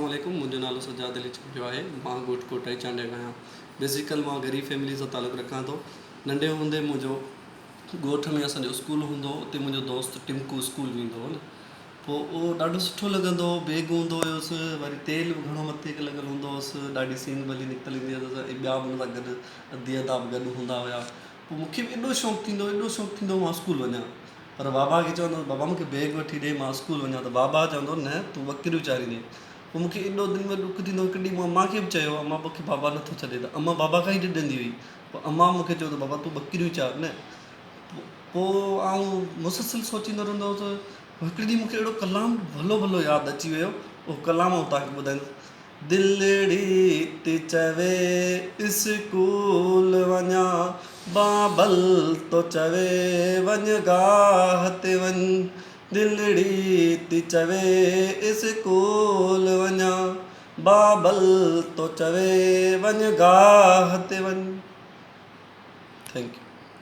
عليڪم منهنجو نالو سجاد علي چانڊيو آهي مان ڳوٺ ڪوٽائي چانڊيا کان آهيان بيسيڪل مان غريب فيملي سان تعلق رکان ٿو ننڍي هوندي منهنجو ڳوٺ ۾ اسان جو اسڪول هوندو هو اتي منهنجو دوست ٽمڪو اسڪول ويندو هو نه پوء اهو ڏاڍو سٺو لڳندو هو بيگ هوندو هيس وري تيل به گهڻو مٿي کي لڳل هوندو هوس ڏاڍي سينڌ ڀلي نڪتل ايندي هئس ۽ ٻيا به ان سان گڏ ادي ادا به گڏ هوندا هيا پوء مون کي به ايڏو شوق ٿيندو هو ايڏو شوق ٿيندو هو مان اسڪول وڃان پر بابا کي چوندو هوس بابا مون کي بيگ وٺي ڏي مان اسڪول وڃان ته بابا چوندو هو نه تون ٻڪريون چاريندين پوء مون کي ايڏو دل ۾ ڏک ٿيندو هو هڪ ڏينهن مون امان کي به چيو امان مون کي بابا نٿو ڇڏي ته امان بابا کان ئي ڊڄندي هئي پوء امان مون کي چيو ته بابا تون ٻڪريون چار نه پوء آئون مسلسل سوچيندو رهندو هوس هڪڙي ڏينهن مون کي اهڙو ڪلام ڀلو ڀلو ياد اچي ويو اهو ڪلام آئون توهان کي ٻڌائيندس دلڙي ٿي چوي اسڪول وڃان بابل ٿو چوي وڃ گاهه تي وڃ دلڙي ٿي چوي اسڪول وڃان بابل ٿو چوي وڃ گاهه تي وڃ thank you.